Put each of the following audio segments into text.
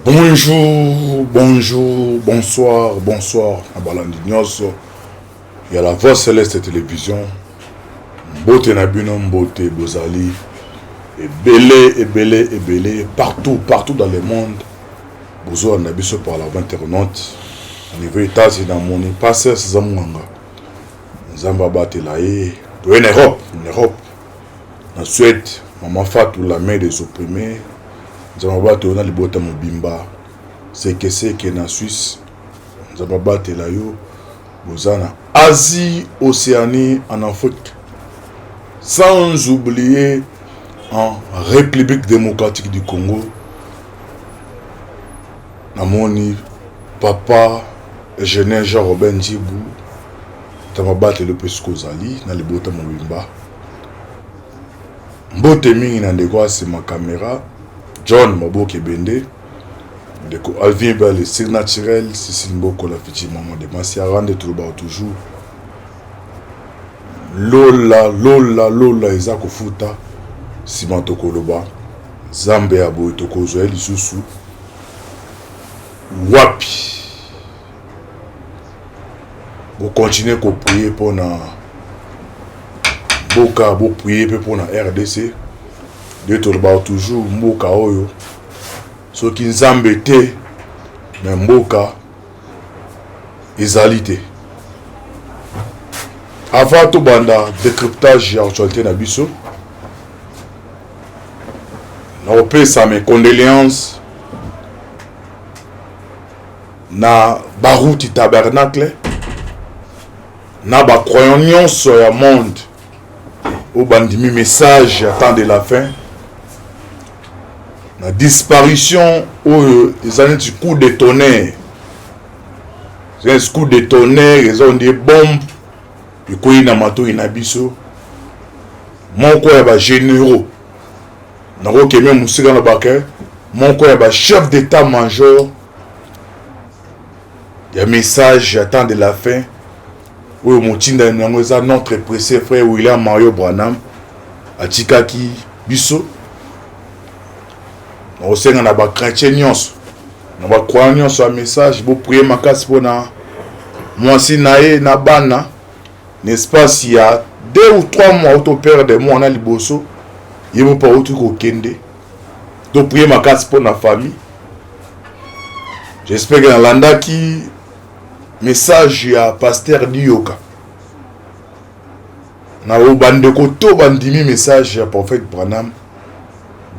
Bonjour, bonjour, bonsoir, bonsoir na balandi nyonso ya la Voix Céleste Télévision. Mbote na bino, mbote bozali ebele ebele ebele partout partout dans le monde. Bozolanda biso par la voie internaute na niveau États-Unis na moni pasteur César Mwanga. Nzambe abatela ye. Toye na Europe, na Europe. Na Suède, Maman Fatou, la mère des opprimés. Nzambe abatela yo na libota mobimba. Seke seke na Suisse. Nzambe abatela yo. Boza na Asie, Océanie, en Afrique. Sans oublier en République démocratique du Congo. Namoni papa Eugène Jean Robin Njibu. Nzambe abatela yo mpe soki ozali na libota mobimba. Mbote mingi na ndeko asima camera John Maboke Bende, ndeko Alvin Bale Surnaturel, Cécile Mboko la future maman de Masiara nde tolobaka toujours lola lola lola eza kofuta nsima tokoloba Nzambe ya boye tokozwa ye lisusu wapi? Bokontinue koprie mpona mboka, boprie mpe mpona RDC. Nde tolobaka toujours mboka oyo soki Nzambe te me mboka ezali te. Avant tobanda décryptage ya actualité na biso, nakopesa mes condoléances na Baruti Tabernacle na ba croyants nyonso ya monde oyo bandimi message ya temps de la fin na disparition oyo eza neti coup de tonnerre, eza neti coup de tonnerre, eza ondie bombe ekwei na matoi na biso. Moko ya ba généraux, nakokeme mosika na bake, moko ya ba chef d'état major ya message ya temps de la fin oyo motinda yango eza notre précieux frère William Mario Branham atikaki biso. Nakosenga na ba chrétien nyonso na ba croyant nyonso ya message boprie makasi mpona mwasi na ye na bana. Na espace ya 2 ou 3 mois auto perdre mwana liboso, ye moko auti kokende. Toprie makasi mpona famille. J'espère que nalandaki message ya pasteur Dioka na oyo bandeko to bandimi message ya prophète Branham,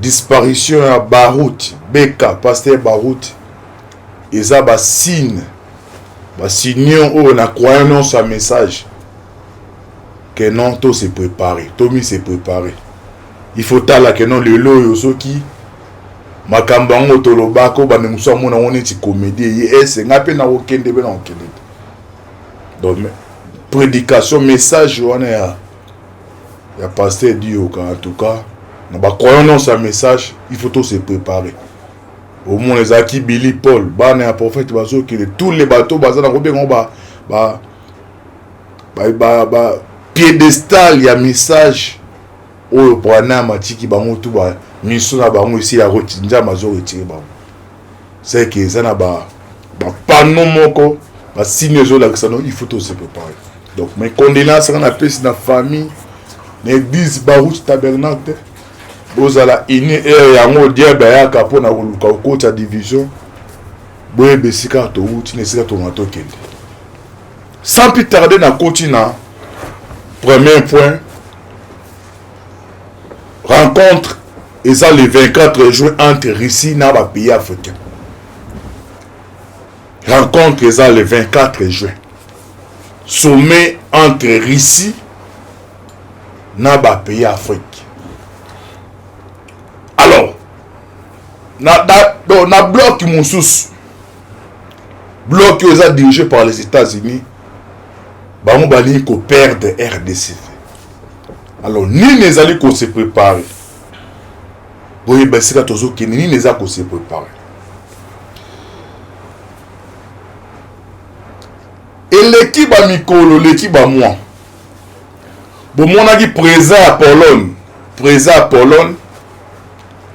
disparition ya Baruti Beka, pasteur Baruti, eza ba signe, ba signe oyo na croyant nyonso ya message que non, to se préparer, to mi se préparer. Il faut tala que non, lelo oyo soki makambo yango tolobaka oyo bande mosusu amona yango neti comédie, ye ese ngai mpe nakokende mpe nakokende te. Donc prédication message wana ya pasteur Dioka, en tout cas na ba croyant nyonso ya message, il faut to se préparer. Omona ezalaki Billy Paul, bana ya prophète bazokende, tous les bateaux baza na kobenga ba ba ba ba, ba piédestal ya message oyo Branham atiki bango tu ba mission na bango esi ya Nzambe azo retire bango. C'est que eza na ba panneau moko, ba signe ezolakisa no il faut to se préparer. Donc mes condoléances nga napesi na famille, na église Baruch Tabernacle, bozala uni. Ere yango diable ayaka mpona koluka kokota division, boyeba esika towuti na esika tonga tokende. Sans plus tarder, nakoti na premier point. Rencontre eza le 24 juin entre Russie na ba pays africains. Rencontre eza le 24 juin, sommet entre Russie na ba pays Afrique. Alors na bloc mosusu, bloc oyo eza dirigé par les États-Unis, bango balingi koperdre RDC. Alors nini ezali kose préparer? Boyeba esika tozokende, nini eza kose préparer. Eleki bamikolo, eleki bamwa, bomonaki président ya Pologne, président ya Pologne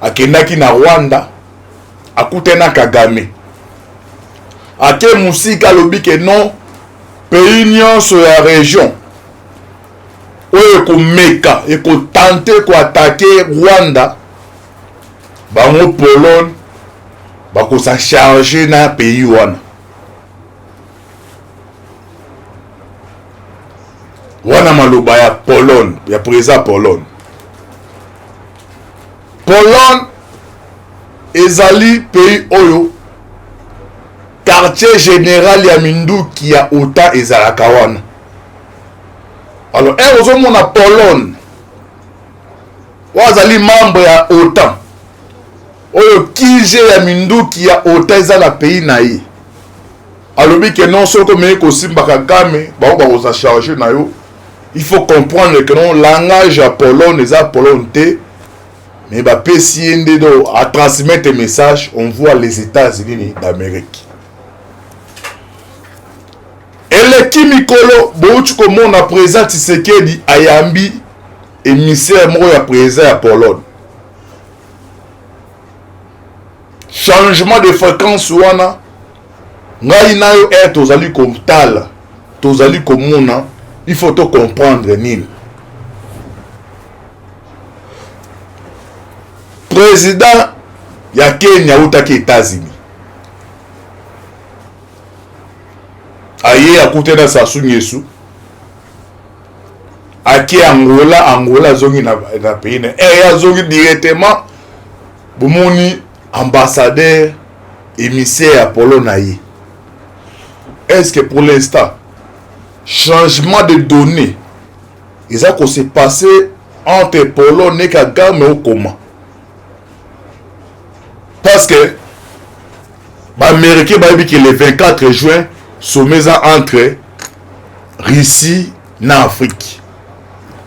akendaki na Rwanda. Akutani na Kagame. Ake mosika, alobi ke non, pays nyonso ya région oyo ekomeka, ekotenter koattaquer Rwanda, bango Pologne bakosa charge na pays wana. Wana maloba ya Pologne, ya président Pologne. Pologne ezali pays oyo quartier général ya minduki ya OTAN ezalaka wana. Alors ere ozomona Pologne oyo azali membre ya OTAN, oyo QG ya minduki ya OTAN eza na pays na ye, alobi ke non, soki omeki kosimba Kagame, bango bakoza charge na yo. Il faut comprendre que non, langage ya Pologne eza Pologne te, mais bapesi ye nde do atransmettre message. On voit les États-Unis d'Amérique. Eleki mikolo, bouti komona président Tshisekedi ayambi émissaire moko ya président ya Pologne. Changement de fréquence wana, ngai na yo ere tozali kotala, tozali komona, il faut to comprendre nini? Président ya Kenya autaki États-Unis, aye akutani na Sassou Nguesso, ake Angola. Angola, azongi na pays na ere, azongi directement, bomoni ambassadeur émissaire ya Pologne na ye. Est-ce que pour l'instant changement de données eza kose passer entre Pologne et Kagame ou comment? Parce que baaméricain bayebi ke le 24 juin, sommet eza entre Russie na Afrique.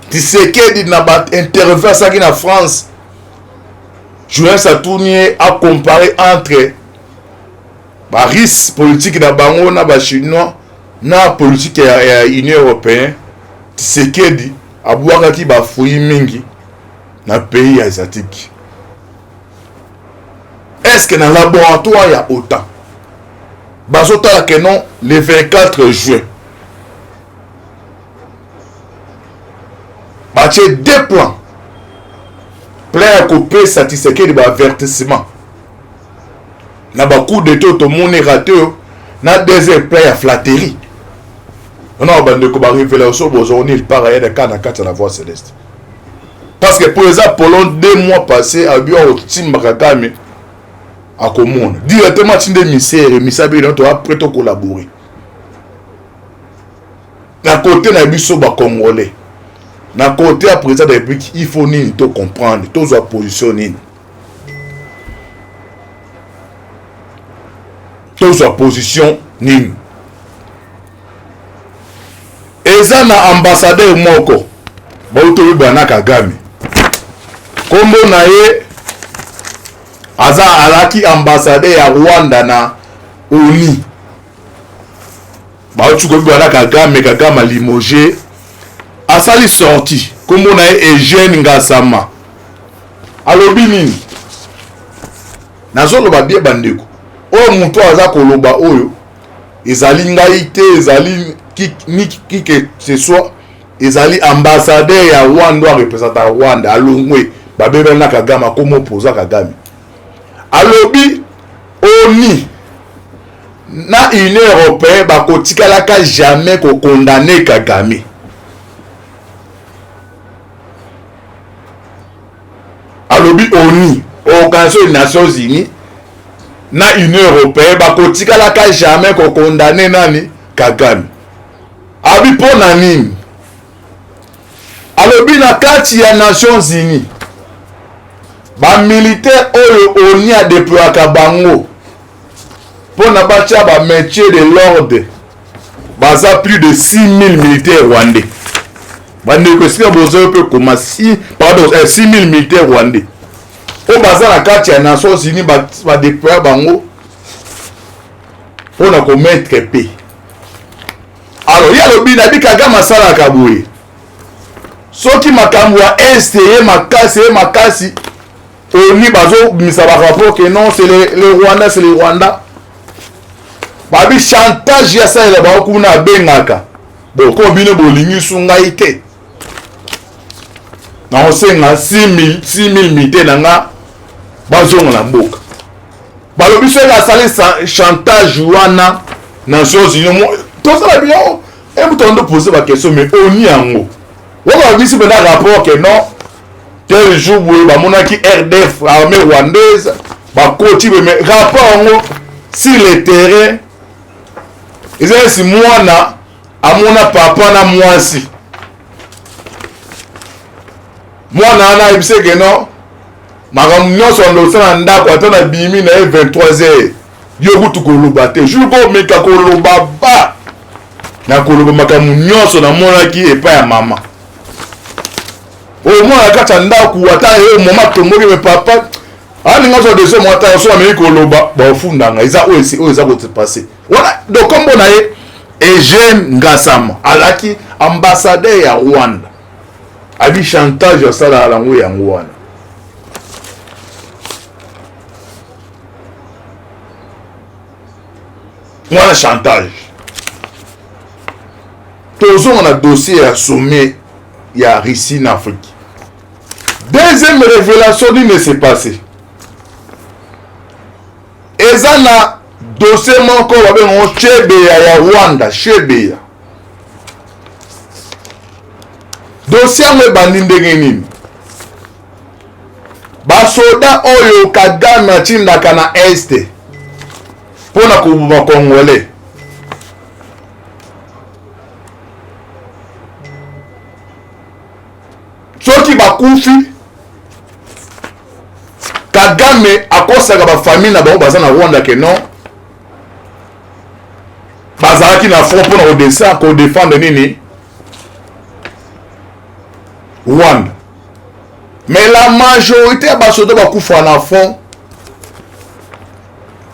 Tshisekedi na bainterview asalaki na France, journaliste atuni ye acomparer entre barusse, politique na bango, na bachinois, na politique ya Union européenne. Tshisekedi abwakaki bafruit mingi na pays asiatique. Est ce que na laboratoire ya OTAN bazotala ke non, le 24 juin batie deux plans? Plan ya kopesa Tshisekedi baavertissement na bacoup d'état oyo tomoni raté oyo, na deuxième plan ya flatterie wana. Bandeko, barévélation bozwa nulle part ailleurs kaka na kati ya la Voix céleste, parce que po eza Pologne, 2 mois passé abi akotimba Kagame, akomona directement atinde émissaire, émissaire abiki to après tocollaborer na côté na biso bacongolais, na côté ya président de la République. Il faut nini? To comprendre, tozwa position nini? Tozwa position nini? Eza na ambassadeur moko bauti oyebana na Kagame, nkombo na ye aza, azalaki ambassadeur ya Rwanda na ONU. Bauti koyebana na Kagame, Kagame alimoger, asali sortie. Nkombo na ye Eugène Ngasama. Alobi nini? Nazoloba bien, bandeko, oyo moto aza koloba oyo ezali ngai te, ezali ni qui que ce soit, ezali ambassadeur ya Rwanda arepresenta Rwanda. Alongwe, babebani na Kagame, akoma opoza Kagame. Alobi ONU na Union européenne bakotikalaka jamais kocondamner Kagame. Alobi ONU, Organisation des Nations unies, na Union européenne bakotikalaka jamais kocondamner nani? Kagame. Abi mpo na nini? Alobi na kati ya Nations unies, bamilitaire oyo ONU adéployaka bango mpo na batia bamaintien de l'ordre baza plus de 6000 militaires rwandais. Bandeko, esika bozoyo mpe koma, pardon, 6000 militaires rwandais oyo baza na kati ya Nations unies, badéploya bango mpona komettre paix. Alors ye alobi, nabi Kagame asalaka boye, soki makambo ya Est ye makasi, ye makasi. Oni bazobimisa barapport que non, c'est le Rwanda, c'est le Rwanda. Babi chantage ya salela bango kuna, abengaka boko bino bolingi su ngai te, nakosenga 6000 mite na nga bazonga na mboka. Balobi soki asali chantage wana, Nations Unies tosala bino emutu ando pose baquestion. Mais oni yango wana babisi mpena rapport que non, tel jour boye bamonaki RDF, armée rwandaise, bakoti boye. Mais rapport yango sur le terrain eza esi mwana amona papa na mwasi. Mwana wana ayebisi que non, makambo nyonso andosala na ndako, ata na bimi na ye 23 heures, yo kutu koloba te. Jour komeka koloba ba na koloba makambo nyonso namonaki epai ya mama, omona kati ya ndako, ata ye mama tomboki, me papa alinga azwa deso mo, ata so ameki koloba, bafundanga. Eza oyo oyo eza kose passer wana. Do kombo na ye Eugène Ngasama, alaki ambassadeur ya Rwanda. Abi chantage asalaka yango, yango wana. Wana chantage. Tozonga na dossier ya sommet ya Russie na Afrique. Deuxième révélation, nini s'est passé? Eza na dossier moko babengango Chebeya ya Rwanda. Chebeya, dossier yango ebandi ndenge nini? Basoda oyo Kagame atindaka na Est mpona koboma Congolais, soki bakufi, Kagame akosaka bafamille na bango baza na Rwanda que non, bazalaki na front mpona kodesa kodefendre nini, Rwanda. Mais la majorité ya basoda bakufa na front,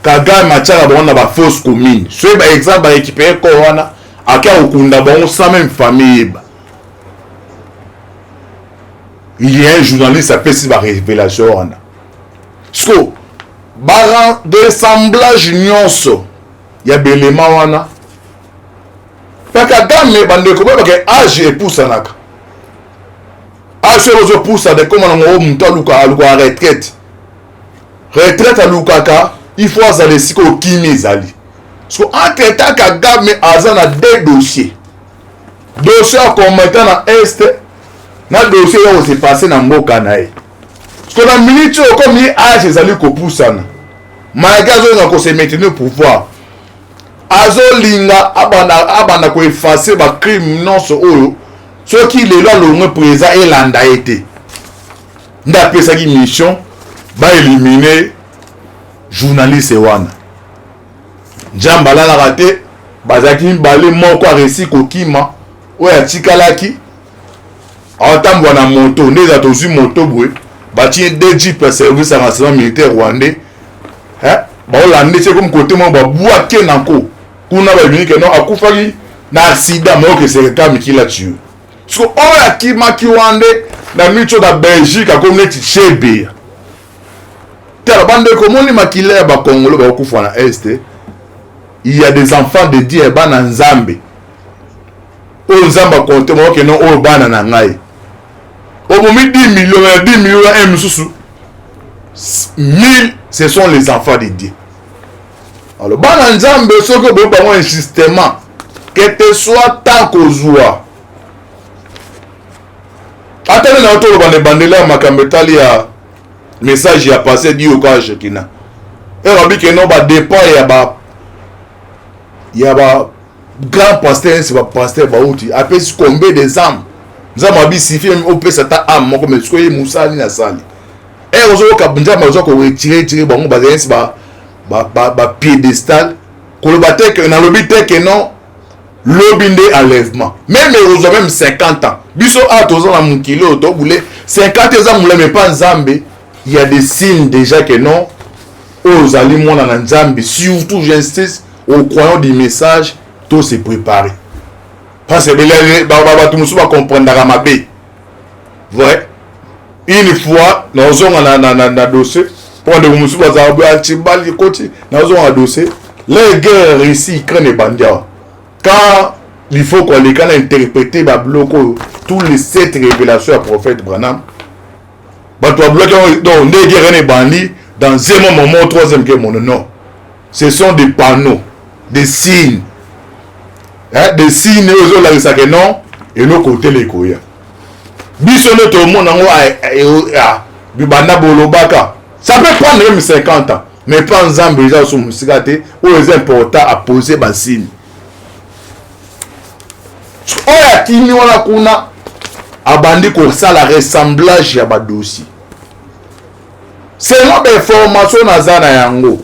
Kagame atiaka bango na bafosse commune. Soki baexemple barécupérer corps wana, ake akokunda bango sans même famille yeba. Il y a un journaliste apesi barévélation wana. Siko baressemblage nyonso ya belema wana mpe Kagame, bandeko, bayebaka age epusanaka. Age soki ozopusana, ekoma nango moto aluka aluka retraite. Retraite alukaka, il faut azala esika okimi ezali. So entre temps Kagame aza na deux dossiers: dossier ya combattant na Est na dossier ya kose passer na mboka na ye. So na minute oyo, komi ye age ezali kopusana, malgré azolinga kose maintenir pouvoir, azolinga abanda abanda koeffacer bacrime nyonso oyo. Soki lelo alongwe président, elanda ye te. Nde apesaki mission baéliminer journaliste wana. Nzambe alalaka te. Bazalaki mibale, moko aréussi kokima, oyo atikalaki aotambola na moto. Nde eza tozwi moto boye, batie deux jeep ya service ya renseignement militaire rwandais, baolanda esi ekomi kote moko, babwake nanko kuna, babini que non, akufaki na accident. Mais okeseke kaka mikila tuyo. So oyo akimaki wana nde na miso na Belgique akomi neti Chebeya. Tala bandeko, omoni makila ya bakongolo bakokufa na Est. Il y a des enfants de Dieu, bana Nzambe oyo Nzambe akonte bakokende oyo bana na ngai. Obomi 10 millions ya 10 millions ya 1 mosusu 1000, ce sont les enfants de Dieu. Alors bana Nzambe, soki oboyi bango injustement, que te soit tant kozwa ata nde na yo. Toloba na ebandeli ya makambo etali ya message ya passé dioka Shekina, elobi que non, badépend ya ba grand pasteur nsi bapasteur bauti apesi combien des âmes. Nzambe abisifi opesa ata âme moko, mais sikoyo ye mosali na sali ere ozoyoka Nzambe aza koretirer tire bango, bazali nsi bapiédestal. Koloba te que nalobi te que non, lobi nde enlèvement. Même ekozwa même 50 ans, biso awa toza na mokili oyo tobule 50 eza molai, mais pa Nzambe il y a des signes déjà que non, oyo ozali mwana na Nzambe. Surtout j'insiste aux croyants du message, to se préparer, parce que bato mosusu bacomprendaka mabe. Vrai, Une fois nazonga na, na, na, na dossier mpo bandeko mosusu bazala boye antibali ekoti, nazonga na dossier la guerre Russie Ukraine ebandi awa. Quand il faut koleka na interpréter babiloko oyo, tous les sept révélations ya prophète Branham, bato babloki yango. Donc nde guerre wana ebandi dans un moment, troisième guerre mondiale, non, ce sont des panneaux, des signes, hein, des signes oyo ezolakisa ke non, eloko tele ekoya. Biso nde tomona yango bibanda bolobaka, ça peut prendre même 50 ans, mais pas Nzambe eza so mosika te. Oyo eza important, apose basigne oyo akimi wana kuna, abandi kosala ressemblage ya badossier selon bainformation naza na yango.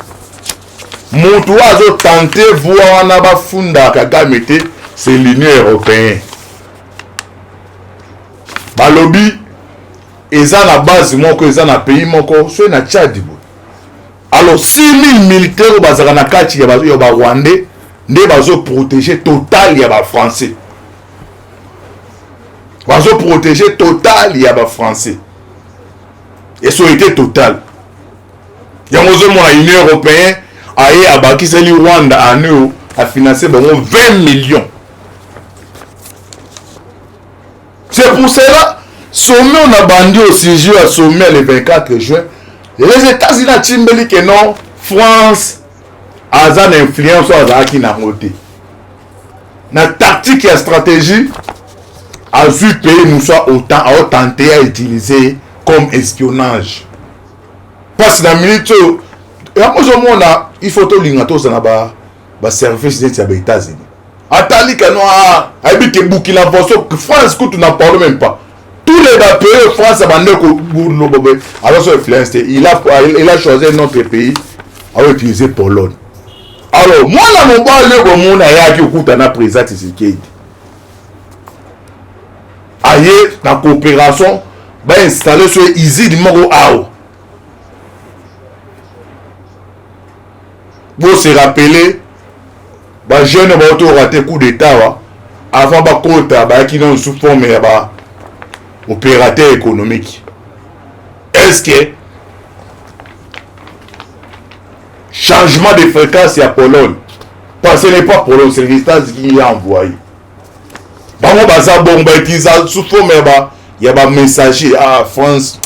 Mutu oyo azotenter voie wana bafunda Kagame te, c'est l'Union européenne. Balobi eza na base moko, eza na pays moko soki na Tchad boye. Alors 6000 militaires oyo bazalaka na kati ya barwandais nde bazoprotéger Total ya bafrançais, bazoprotéger Total ya bafrançais, société Total. Yango ozomona Union européenne aye abakiseli Rwanda ane oyo, afinance bango 20 millions. C'est pour cela sommet on a bandi au sujet ya sommet le 24 juin, les États-Unis atimbeli ke non, France aza na influence oyo azalaki nango te na tactique ya stratégie. Azwi pays mosusu, autant aotenter ya utiliser comme espionnage, parce na minute oyo yango ozomona, il faut tolinga tozala na baservice neti ya baÉtats-Unis. Atali kano ayebi ke Burkina Faso, France kutu n'en parle même pas, tous les bapays France abande koloba aza so influence te. Il a choisi un autre pays, aoutiliser Pologne. Alors mwana mobali oyo bomona ayaki okuta na président Tshisekedi, aye na coopération, bainstalle so usine moko awa. Bose rappeler, bajeune bauti orater coup d'état wa, avant bakota bayaki nano sous forme ya ba opérateur économique. Est ce que changement de fréquence ya Pologne, parce que ce n'est pas Pologne, c'est les États-Unis qui a envoyé bango, baza bongo bautiliser sous forme ya bamessager. Ah, France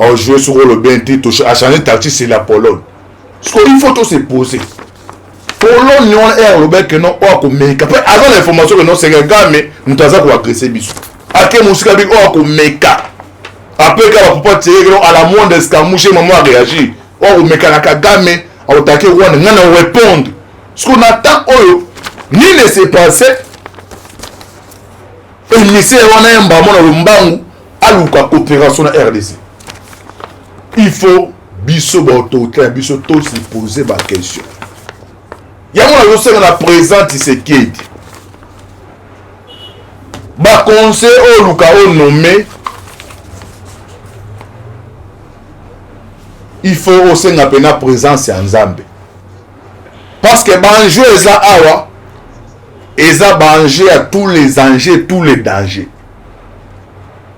ajoué sur le bien te, achanger tactique, c'est la Pologne. Parce qu'il faut to se poser, Pologne wana ere alobaki non, oyo akomeka mpe aza na information ke non, c'est Kagame moto aza koagresser biso. Ake mosika bi oyo akomeka apeka bapapa tieke non, à la moindre escarmouche mamo aréagir. Oyo akomeka na Kagame, aotake Rwanda, ngai na répondre. Parce que na temps oyo nini s'est passé, émissaire wana ye mbamo na lombangu aluka coopération na RDC. Il faut biso baautorité na biso tose poser baquestion. Yango nazosenga na président Tshisekedi, baconseil oyo oluka onommer, il faut osenga mpena présence ya Nzambe, parce que baenjeu eza awa, eza baenjeu ya tous les enjeux, tous les dangers.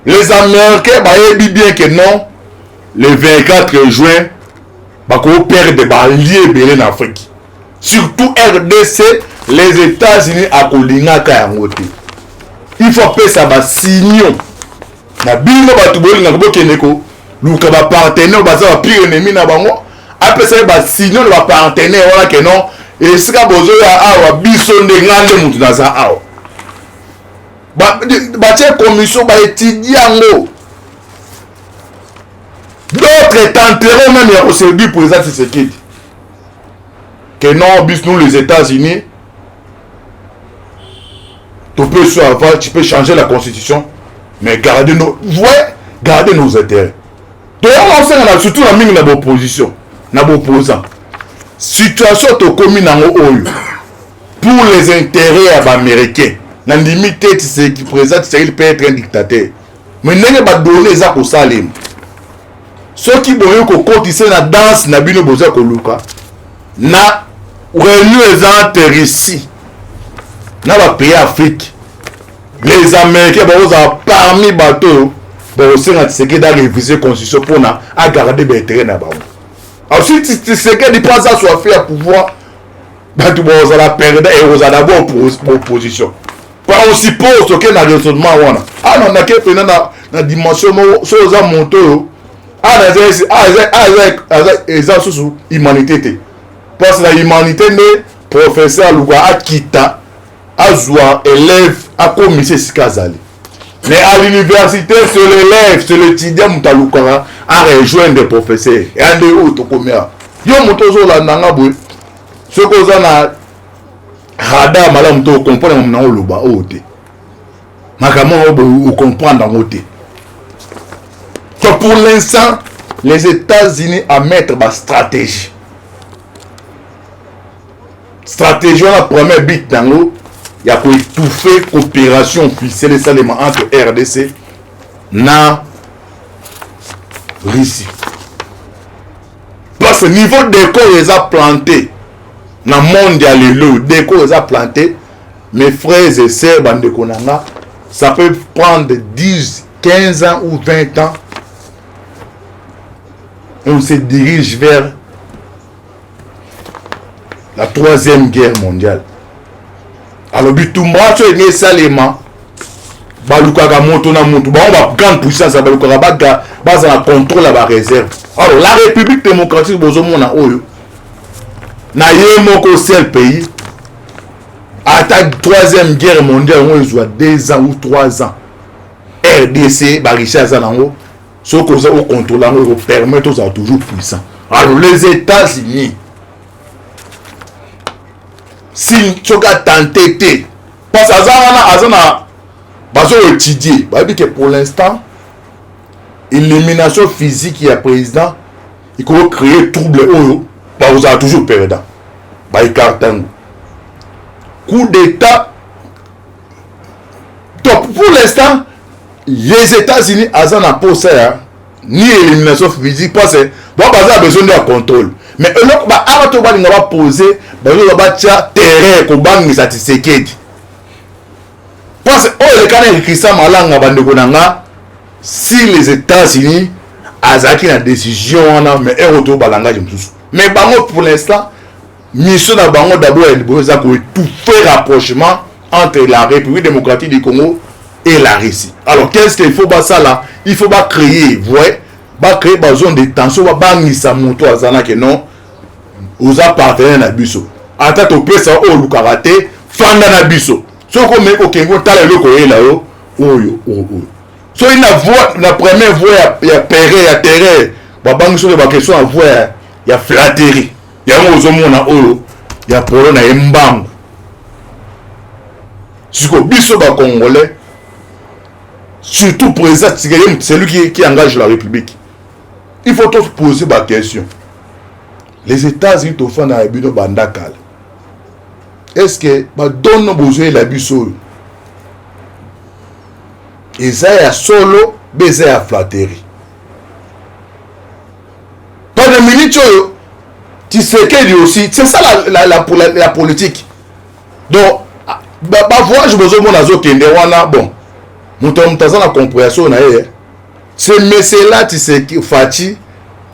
Les Américains bayebi bien que non, le 24 juin bakoperdre baallié ebele na Afrique, surtout RDC. Les États-Unis akolingaka yango te. Il faut apesa basignaux na bino bato bolingaka bokende koluka bapartenaire baza bapire ennemi na bango. Apesa ye basignaux na bapartenaire wana ke non, esika bozoya awa, biso nde, nga nde mutu naza awa. Batie commission, baétudie yango. D'autres tenteront même ya koséduire président Tshisekedi que non, bis nous les États-Unis tu peux sur avant, tu peux changer la constitution, mais garder nos, ouais, garder nos intérêts. Toyango osenga na surtout na mingi na baopposition, na baopposant. Situation tokomi nango oyo, pour les intérêts ya baaméricain, nandimi te Tshisekedi, président Tshisekedi peut être un dictateur, mais ndenge badonnées eza kosalema, soki boye kokotisa na danse na bino, boza koluka na réunion eza entre Russie na bapays Afrique, les Américains bakozala parmi bato oyo. Bakosenga Tshisekedi aréviser constitution mpona agarder baintérêt na bango. Ensuite, Tshisekedi mpo aza soif ya pouvoir, bato bozala perdant, ekozala d'abord opposition. On suppose toke na raisonnement wana. Ana nake mpena na dimension moko, so oza moto oyo ana eza susu humanité te, parce na humanité nde professeur aluka akita, azwa élève, akomisa esika azali. Mais à l'université, c'est l'élève, c'est l'étudiant moto alukaka arejoindre professeur. Eya nde oyo tokomi awa. Yo moto ozolanda nga boye, soki oza na radar malamu to ocomprendre makambo nango, oloba oyo te, makambo oyo boye, ocomprendre yango te. Donc pour l'instant, les États-Unis à mettre bastratégie. Stratégie wana, premier but nango ya koétouffer coopération officielle esalema entre RDC na Russie, parce que niveau décor eza planté na monde ya lelo, décor eza planté, mes frères et sœurs, bandeko na nga, ça peut prendre 10, 15 ans ou 20 ans, on se dirige vers la Troisième Guerre mondiale. Alors bitumba so enge esalema, balukaka moto na moto, bango bagrande puissance balukaka baza na contrôle ya baréserve. Alors la République démocratique, bozomona oyo na ye moko, seul pays, ata Troisième Guerre mondiale yango ezwa 2 ans ou 3 ans, RDC barichesse aza nango, soki oza ocontrôle yango, ekopermettre ozala toujours puissant. Alors les États-Unis, si soki atente te, parce que aza wana, aza na bazoétudie, bayebi ke pour l'instant élimination physique ya président ekoki créer trouble oyo bakozala toujours perdant, baécarte yango. Coup d'état, donc pour l'instant les États-Unis aza na posa ya ni élimination physique, parce que bango baza na besoin nde ya contrôle. Mais eloko baawa to balinga bapose, bazoza batya terrain kobangisa Tshisekedi, parce que oyo eleka na Christian Malanga, bandeko na nga, si les États-Unis azalaki na décision wana, mais ero to balangaki mosusu. Mais bango pour l'instant, mission na bango d'abord ya liboso eza koétouffer rapprochement entre la République démocratique du Congo et la Russie. Alors qu'est-ce qu'il faut basala? Il faut bacréer, voye, bacréer bazone de tension, babangisa moto aza na ke non, oza partenaire na biso, ata topesa oyo olukaka te, fanda na biso. Soki omeki kokenge, otala eloko oyela yo oyo oyo oyo. Soki na voie, na première voie ya pere ya terrain, babangi, soki baquestion ya voie ya flatterie, yango ozomona oyo ya polo na ye mbangu. Sikoyo biso bacongolais, surtout président Tshisekedi, c'est lui qui engage la République, il faut tous poser baquestion. Les États-Unis, tofanda na bino banda kala, est ce que badono bozoyela biso oyo eza ya solo be eza ya flatterie? Pendant minute oyo Tshisekedi aussi, c'est ça la politique. Donc bavoyage bozomona azokende wana, bon, moto aza na compréhension na ye. Ce monsieur là, Tshisekedi, Fatshi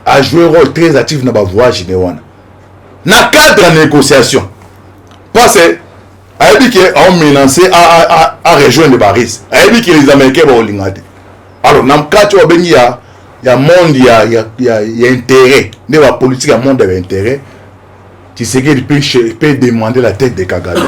a joué rôle très actif na bavoyage ne wana na cadre ya négociation, parce que ayebi ke aomenace a rejoindre Paris, ayebi ke les Américains baolinga te. Alors na kati oyo babengi ya monde ya intérêt, nde bapolitique ya monde ya intérêt, Tshisekedi peut demander la tête de Kagame.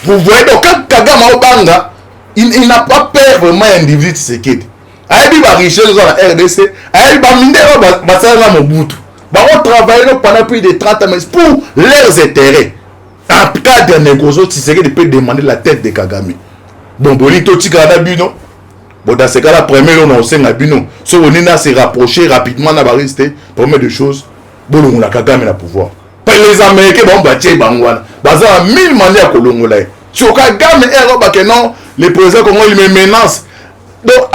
Vous voyez? Donc quand Kagame aobanga, il n'a pas peur vraiment ya individu Tshisekedi. Ayebi barichesse oza na RDC, ayebi bamindele oyo basala na Mobutu, bango travailler no pendant plus de 30 ans, mais pour leurs intérêts, en cas de négociation, Tshisekedi peut demander la tête de Kagame. Bon, bolingi totikala na bino. Bon, dans ce cas là, premier oyo na osenga bino, soki onini a se rapprocher rapidement na barisque te, première des choses, bolongola Kagame na pouvoir. Pa les Américains, bango batie bango wana, baza na mille manière ya kolongola ye. So Kagame ero bake non, le président Congo, il me menace. Donc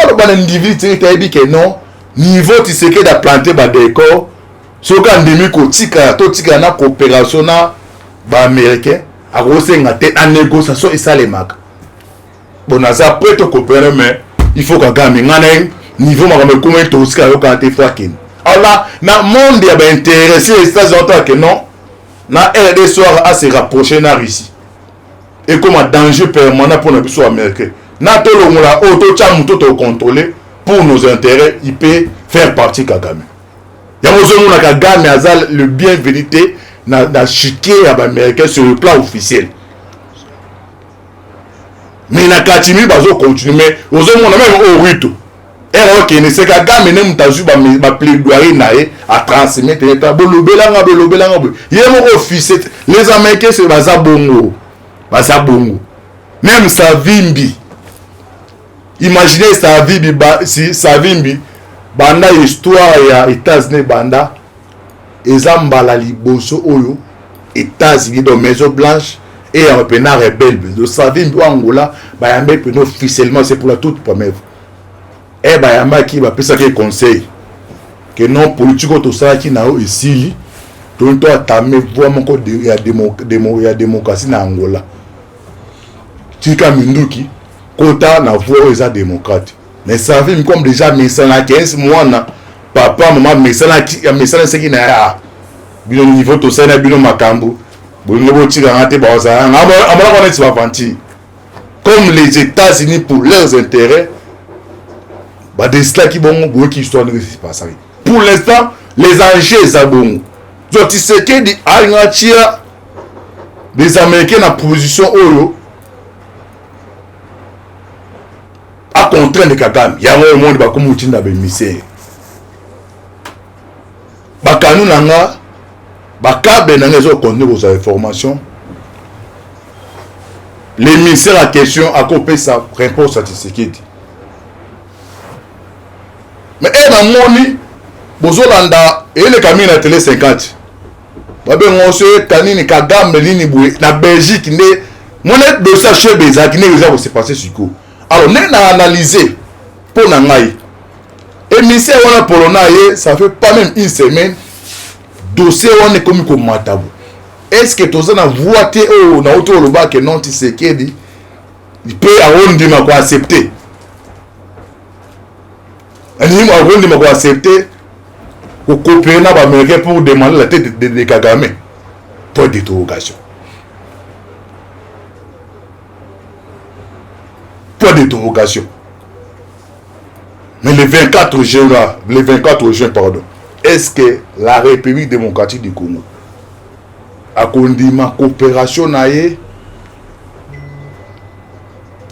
oloba na individu te, ayebi ke non, niveau Tshisekedi aplante badécor, soki andimi kotikala, totikala na coopération na baaméricain, akosenga te na négociation esalemaka. Bon, naza prêt tocoopérer, mais Il faut Kagame ngai na ye niveau makambo ekomaki tosika yokana te, faut akende. Alors na monde ya baintéressé, États-Unis otala ke non, na RD soir a se rapprocher na Russie, ekoma danger permanent mpona biso américain. Na tolongola oyo, totya moto tocontrôler pour nos intérêts, il peut faire partie Kagame. Yango ozomona Kagame aza le bienvenu te na chiquet ya baaméricain sur le plan officiel, mais na katimi bazocontinue. Mais ozomona même oyo Ruto ere okende, se Kagame nde moto azwi baplaidoirie na ye, atransmettre eta bolobelanga bolobelanga boye, ye moko officier. Les Américains se baza bongo, baza bongo. Même Savimbi, imaginez Savimbi ba, si Savimbi, banda histoire ya États-Unis banda, eza mbala liboso oyo États-Unis, donc Maison Blanche, eyaka mpena rebelle. Donc Savimbi oyo Angola bayambi mpena officiellement, c'est pour la toute première fois. E bayambaki, bapesaki conseil ke non, politique oyo tosalaki na yo esili, toni to atame voie moko ya démocratie na Angola. Tika minduki, kota na voie oyo eza démocrate. Mais Savimbi, comme déjà mesanaki mwana papa mama mesanaki, amesana seki na ya bino niveau tosali na bino makambo, bolingo botikanga te, bazala amonaka neti baventure. Comme les États-Unis, pour leurs intérêts, badesilaki bongo. Boyoki histoire ndenge epasaki. Pour l'instant, les enjeux eza bongo. So Tshisekedi alinga tia les Américains na position oyo acontraindre Kagame. Yango oyo monde bakomi kotinda baémissaire, bakanu na nga, bacable na nga ezocontinue kozwa information. L'émissaire en question akopesa réponse ya Tshisekedi. Mais e namoni bozolanda eleka mingi na télé 50, babengo so eka nini, Kagame nini boye na Belgique, nde mona dossier achebe ezalaki ndenge eza kose passer sikoyo. Alors ndenge na analyse mpo na ngai, émissaire wana polo na ye, ça fait pas même une semaine dossier wana ekomi komata bo. Est ce que toza na voie te oyo nauti oloba ke non, Tshisekedi mpe akondima koaccepte, akondima koaccepte kocoopérer na baaméricain pour demander la tête de Kagame? Point d'interrogation, point d'interrogation. Mais le 24 juin là, le 24 juin, pardon, est-ce que la République démocratique du Congo akondima coopération na ye,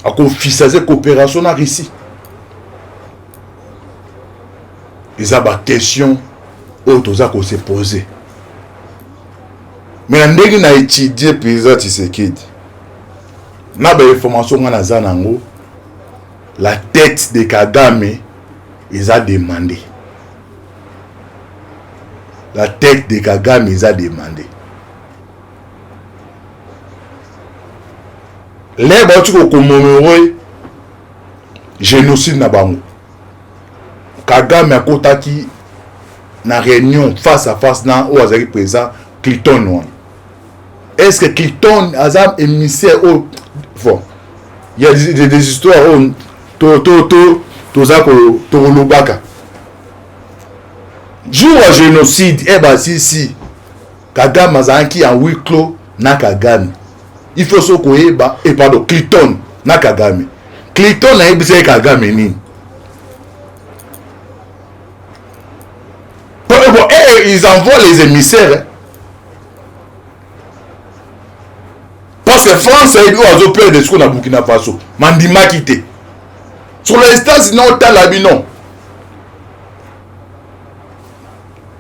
akofisase coopération na Russie? Eza baquestion oyo toza kose poser. Mais na ndenge na étudie président Tshisekedi na bainformation nga naza nango, la tête de Kagame eza demandé, la tête de Kagame eza demandé. Le bauti kocommémorer génocide na bango, Kagame akotaki na réunion face à face na oyo azalaki président Clinton wana. Est ce que Clinton aza émissaire oyo? Bon, il y a des histoires oyo to to to toza tokolobaka. Jour ya génocide e basisi, Kagame azalaki en huis clos na Kagame. Il faut so koyeba e, pardon, Clinton na Kagame. Clinton ayebisaki Kagame nini? Bon, et ils envoient les émissaires, hein. Parce que France ayebi oyo azoperdre sikoyo na Burkina Faso, mandimaki te. Sur l'instance na otala bino,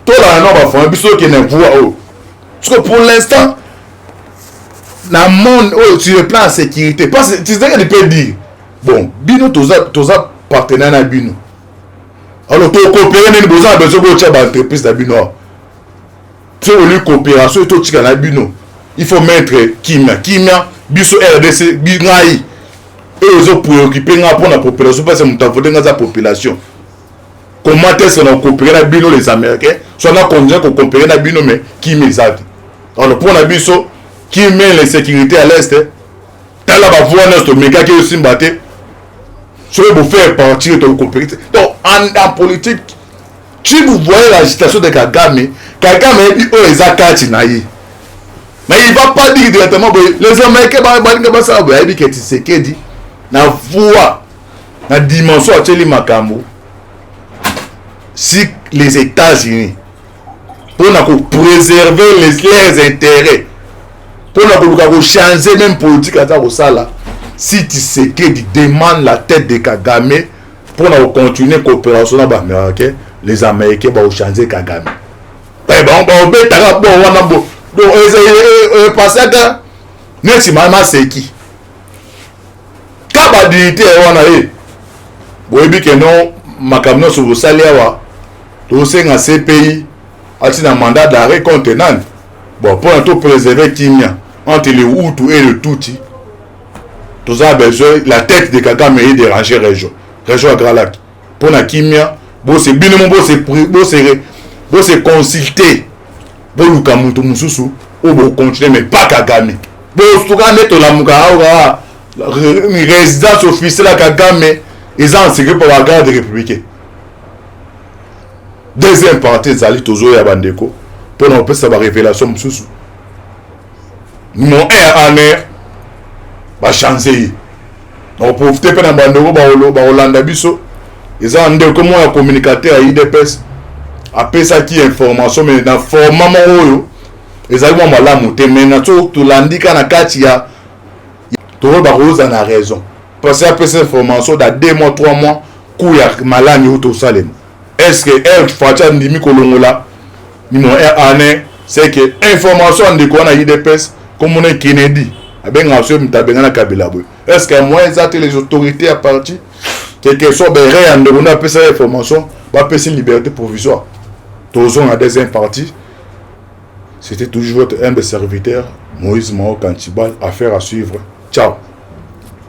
tolanda no bafrance biso okende voie oyo. Parce que pour l'instant na monde oyo, sur le plan ya sécurité, parce que Tshisekedi peut dire: bon, bino toza partenaire na bino, alors tocoopérer nini? Boza na besoin botia baentreprise na bino awa. So olingi coopération, totika na bino, il faut mettre kimia, kimia. Biso RDC, ngai oyo ezopréoccupe ngai mpona population, parce moto avote ngai aza population. Comment est-ce na coopérer na bino les Américains, so na continuer kocoopérer na bino, mais kimia eza te? Alors mpona biso kimia, l'insécurité à l'est, tala bavoie nyonso tomekaki, osimba te. Soki bofaire partir, tokocoopérer. Donc en politique, si vous voyez l'agitation de Kagame, Kagame ayebi oyo eza kati na ye, mais il va pas dire directement boye. Les Américains balinga basala boye, ayebi ke Tshisekedi na voix na dimension atieli makambo. Si les États-Unis, mpona kopréserver leurs intérêts, mpona koluka kochanger même politique aza kosala, si Tshisekedi demande la tête de Kagame mpona kocontinue coopération na Baaméricain, les Américains bakochanger Kagame. Bango baobetaka bo wana bo. Donc epasaka neti maseki ka badignitaire wana ye. Boyebi ke non, makambo nyonso bosali awa, tosenga CPI atina mandat d'arrêt contre nani. Bon, mpona topréserve kimia entre le Hutu et le Tutsi, toza besoin la tête de Kagame edéranger région ya Grands Lacs. Mpona kimia, bose bino mo bose consulter, boluka moto mosusu oyo bocontinue, mais pas Kagame. Bosuka nde tolamuka awa, résidence officielle ya Kagame eza en sécurité mpo bagarde républicain. Deuxième partie ezali, tozoya bandeko mpona kopesa barévélation mosusu. Numéro 1 ya ANR, bachange ye. Nakoprofite mpe na bandeko bakolanda biso. Eza ndeko moko ya communicateur ya UDPS apesaki information, mais na format moko oyo ezali mwa malamu te. Mais na so tolandi ka na kati ya tokoyeba kozala na raison, parce que apesa information da 2 mois, 3 mois ku ya malani oyo tosalema. Est ce que air Fatshi andimi kolongola numéro 1 ANR? C'est que information ya ndeko wana UDPS, komona Kennedy abengaka so moto abengana Kabila boye. Est ce que moyen eza te les autorités ya parti, quelque soit bere ya ndeko nde apesa information, bapesi liberté provisoire? Tozonga deuxième partie. C'était toujours votre humble serviteur Moïse Mao Kantibal. Affaire à suivre. Ciao.